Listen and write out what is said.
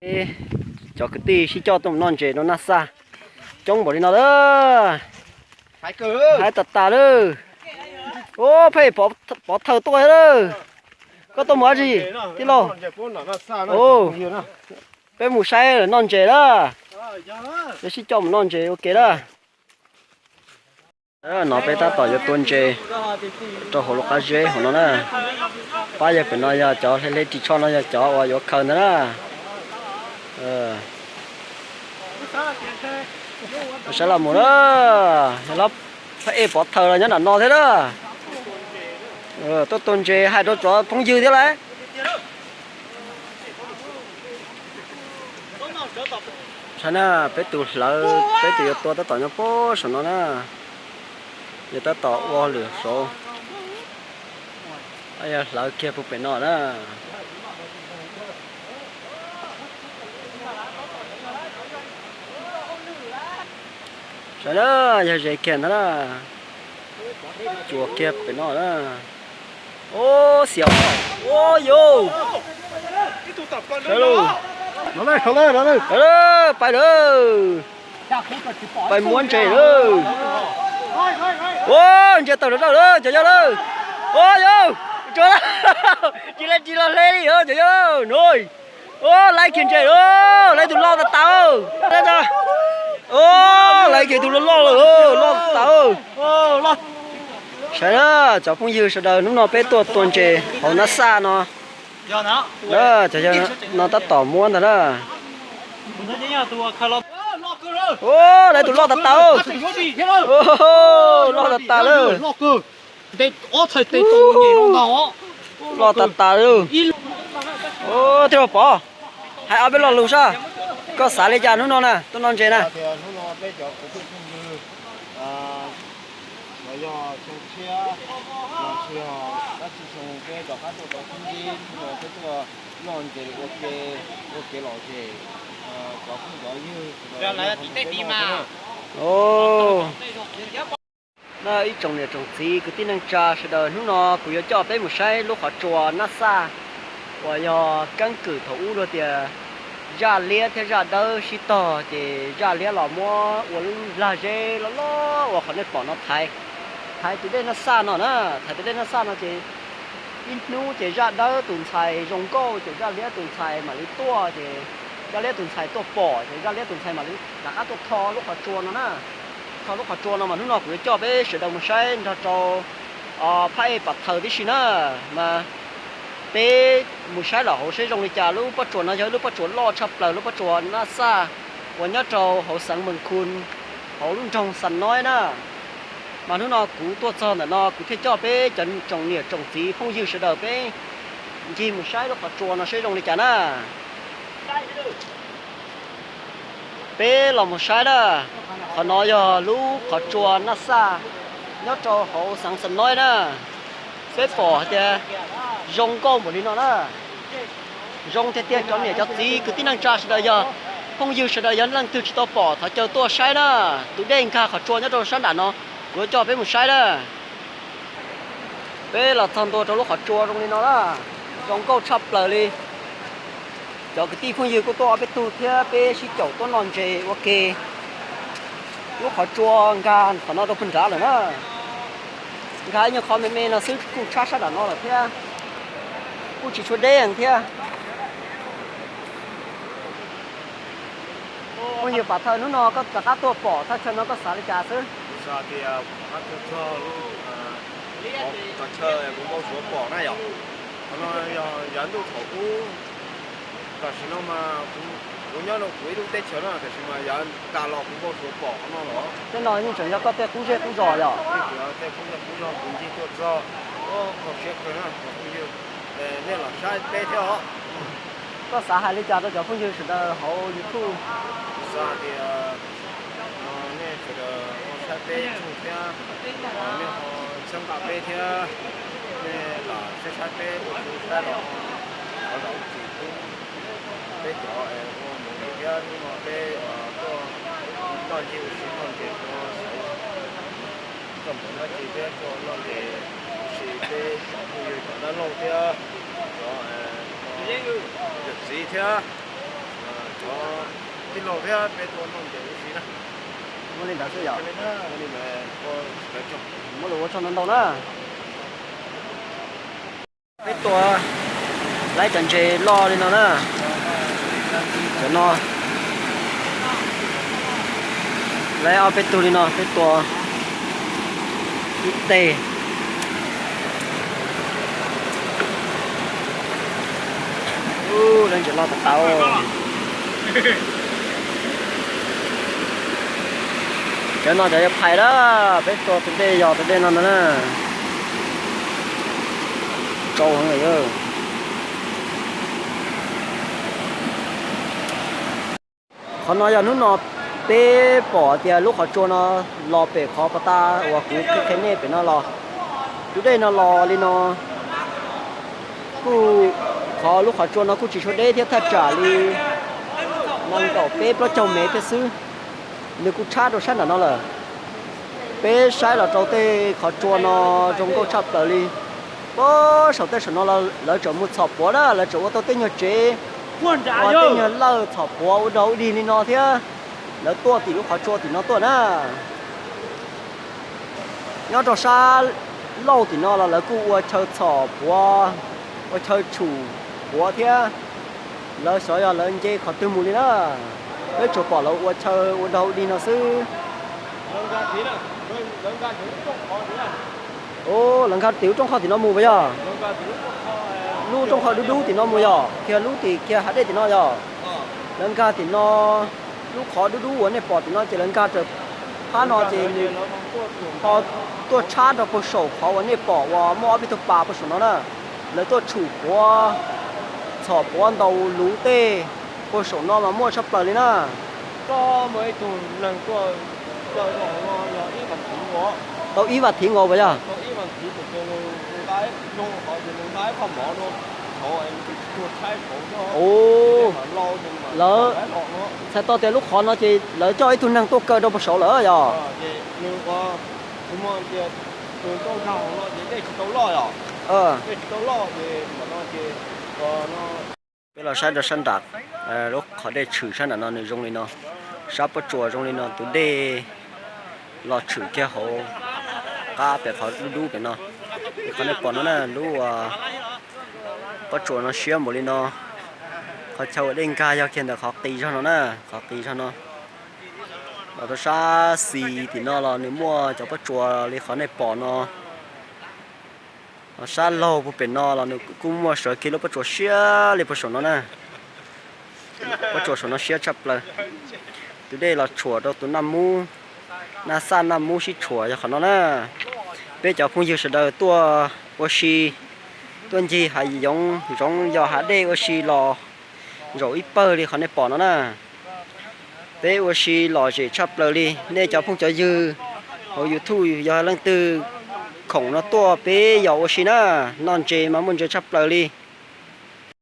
Cov kwv tij sib coj tuaj mus noj ntses rau Naj Xaj coob npaum li no lawm. Haib tas tas lawm. Ub, pheej pov thawj tuaj thiab lawm. Koj tuaj mus dab tsi tij laug? Peb mus saib lawm noj ntses na. Peb sib coj mus noj ntses ua ke na. No peb tab tom yuav tua ntses rau hauv lub qab zeb hauv no na. Pab yawg pem no yog cov hle hle ris tsho no yog cov uas yuav khaws ntawd na. Saib los mus na, yog lawv pheej pov thawj los nyob nram no thiab na. Tuaj tua ntses hais rau cov phooj ywg thiab lauj. Saib na, peb tus hlawv, peb tus yuav tua tab tom nyob puag saum no na. Yog tab tom ua lwm saud, yog hlawv kiag puag pem no na. Saib na, yog ze kiag ntag na. Tsuas kiag pem no na. Ub, xiam, ub, yus. Saib lauj, pais lawm, pais muab ntses lawm. Ub, ntsia tawm rau lawm cov yawg lawm. Ub, yus, tsis, tsis los hle li cov yawg lawm. Ub, laib kiag ntses lawm, laib tus loj tas tas. Ub, laib kiag tus loj loj lawm, loj tas tas. Saib na, cov phooj ywg sawv daws, hnub no peb tuaj tua ntses hauv Naj Xaj no. Cov yawg no tab tom muab ntag na. Ub, laib tus loj tas tas. Loj tas tas lawm. Loj tas tas lawm. Tij laug Pov, hais ob peb lo lus saib, koj xav li cas hnub no na tuaj noj ntses na? Hnub no peb cov kwv tij phooj ywg, los yog xyoo tshiab, los tsis yog dab tsi xyoo peb rov qab tuaj tau thib ib, hnub no peb tuaj noj ntses ua ke, ua kev lom zem, cov phooj cov ywg sawv daws. Na ib tsoom niam tsoom txiv kwv tij neej tsa sawv daws, hnub no kuv yuav coj peb mus saib lub qhov tsua Naj Xaj uas yog keeb kwm thaum ub luag tias zaj liab thiab zaj dawb sib tog ces zaj liab los muab ua lub lag zeb loj loj uas qhov nej pom no thaiv, thaiv tus dej Naj Xaj no na. Thaiv tus dej Naj Xaj no ces ib hnub ces zaj dawb tus ntxhais zoo nkauj ces zaj liab tus ntxhais mam li tuaj ces zaj liab tus ntxhais tuaj pom ces zaj liab tus ntxhais mam li rov qab tuaj tho lub qhov tsua no na. Tho lub qhov tsua no mas hnub no kuv yuav coj peb sawv daws mus saib nrog rau phab ej pom thawj tib si na. Mas peb mus saib los hauv saib zoo li cas. Lub pob tsuas no yog ib lub pob tsuas loj tshaj plaws, lub pob tsuas Naj Xaj uas nyob rau hauv xeev Mees Khun, hauv lub nroog Xas Noib na. Mas hnub no kuv tuaj txog ntawm no kuv thiaj coj peb cov tsoom niam tsoom txiv phooj ywg sawv daws peb ncig mus saib lub qhov tsua no saib zoo li cas na. Peb los mus saib na, qhov no yog lub qhov tsua Naj Xaj nyob rau hauv xeev Xas Noib na. Peb pom hais tias zoo nkauj npaum li no na. Zoo tiag tiag, cov niam cov txiv kwv tij neej tsa sawv daws, yog phooj ywg sawv daws yog leej twg tsis tau pom thov caw tuaj saib na. Tus dej nkag qhov tsua nyob rau sab nram no, kuv yuav coj peb mus saib na. Peb los txog ntua rau lub qhov tsua zoo li no na, zoo nkauj tshaj plaws li. Cov kwv tij phooj ywg kuj tuaj ob peb tug thiab peb sib caum tuaj noj ntses ua ke. Lub qhov tsua nkag qhov no rau puag nrad lawm na. Nkag ib nyuag qhov me me no xwb kuj tshab sab nram no lawm thiab, kuj tsis tshua deb thiab. Phooj ywg Pov Thawj, hnub no koj rov qab tuaj pom thaj chaw no koj xav li cas xwb? Xav tias rov qab tuaj txog lub qhov chaw kuv npau suav pom na yom. Qhov no yog yav ntuj thaum ub, tam sim no mas kuv nyob rau kuv ib lub teb chaws no, tam sim mas yav tas los kuv npau suav pom qhov no los. Tej no yeej tseem yog koj tej qub zej qub zos yom? Tej qub zej qub zos kuv ncig tuaj txog, kho siab kawg na cov phooj ywg, nej los saib peb thiab os. Koj xav hais li cas rau cov phooj ywg sawv daws hauv YouTube? Xav tias nej sawv daws ho saib peb YouTube thiab, nej ho txhawb nqa peb thiab, nej lam saib saib peb ua txhua saib los thov zam txim pub peb cov ua mus nim thiab. Hnub no peb tuaj noj ncig ua si noj ntses ua xauv txoj mus dab tsi thiab tuaj noj ntses ua si peb cov phooj ywg cov dab laug thiab cov yawm txiv thiab Muab li ntawd xwb yom. Muab los ua tsaug ntau ntau na. Peb tua, laib cov ntses loj li no na. Cov no laib ob peb tug li no, peb tua ib teg. Laib ntses loj tas tas. Cov no cov yog phais lawm, peb tua tus dej yog tus dej no ntag na. Tsau heev lawm. Qhov no yog hnub no peb pom tias lub qhov tsua no los pem qhov pas tas uas kuv qhia nej pem no los. Tus dej no los li no, kuj qhov lub qhov tsua no kuj tsis tshua deb thiab, thaj tsam li nees nkaum peb plaub caug mev thiab xwb. Nws kuj tshab rau sab nram no lawm. Peb saib los rau tej qhov tsua no zoo nkauj tshaj plaws li. Puag saum tej saum no lawv tseem mus txhom puav na, lawv tseem ua tau tej nyuag tsev, ua tej nyuag lawj txhom puav ua dog ua dig li no thiab. Lawv tuaj tim lub qhov tsua tim no tuaj na. Nyob rau sab lauj tim no los lawv kuj ua chaw txhom puav, ua chaw tshum puav thiab. Lawv xyov yog lawv nce qhov twg mus li na. Peb tsuas pom lawv ua chaw ua dog ua dig no xwb. Lawv nkag tim lub rooj qhov tim no mus puas yog? Lub rooj qhov dub dub tim no mus yog? Kiag lub tim kiag hav dej tim no yog? Lawv nkag tim no, lub qhov dub dub uas nej pom tim no ces lawv nkag raws phab no ces nws ho tuaj tshab rau puag saum qhov uas nej pom uas muaj ob peb tug pas puag saum no na. Lawv tuaj tshum puav, txhom puav ntaus luv tej puag saum no mas muaj tshaj plaws li na. Tau ib vas thiv nkaus puas yog? Lawv txhais tau tias lub qhov no ces lawv coj ib tug neeg tuaj kaw rau puag saud lawm yog? Peb los saib rau sab nram, lub qhov dej tshwm sab nram no nws zoo li no. Sab pob tsuas zoo li no, tus dej los tshwm kiag hauv qab pem qhov dub dub pem no. Qhov nej pom no na, lub pob tsuas no siab npaum li no. Qhov chaw uas dej nkag yog kiag ntawm qhov qis zog no na, qhov qis zog no. Los rau sab xis tim no los nws muaj cov pob tsuas li qhov nej pom no. Ho sab laug puag pem no los nws kuj muaj sawv kiag lub pob tsuas siab li puag saum no na. Pob tsuas saum no siab tshaj plaws. Tus dej los tshuam rau tus naj mub, naj xaj naj mub sib tshuam yog qhov no na. Peb cov phooj ywg sawv daws tuaj ua si, tuaj ncig hav zoov zoov yos hav dej ua si los zaum ib pawg li qhov nej pom no na. Peb ua si lom zem tshaj plaws li. Nej cov phooj cov ywg hauv YouTube yog leej twg khoom no tuaj peb yos ua si na, noj ntses mas muaj ntses tshaj plaws li.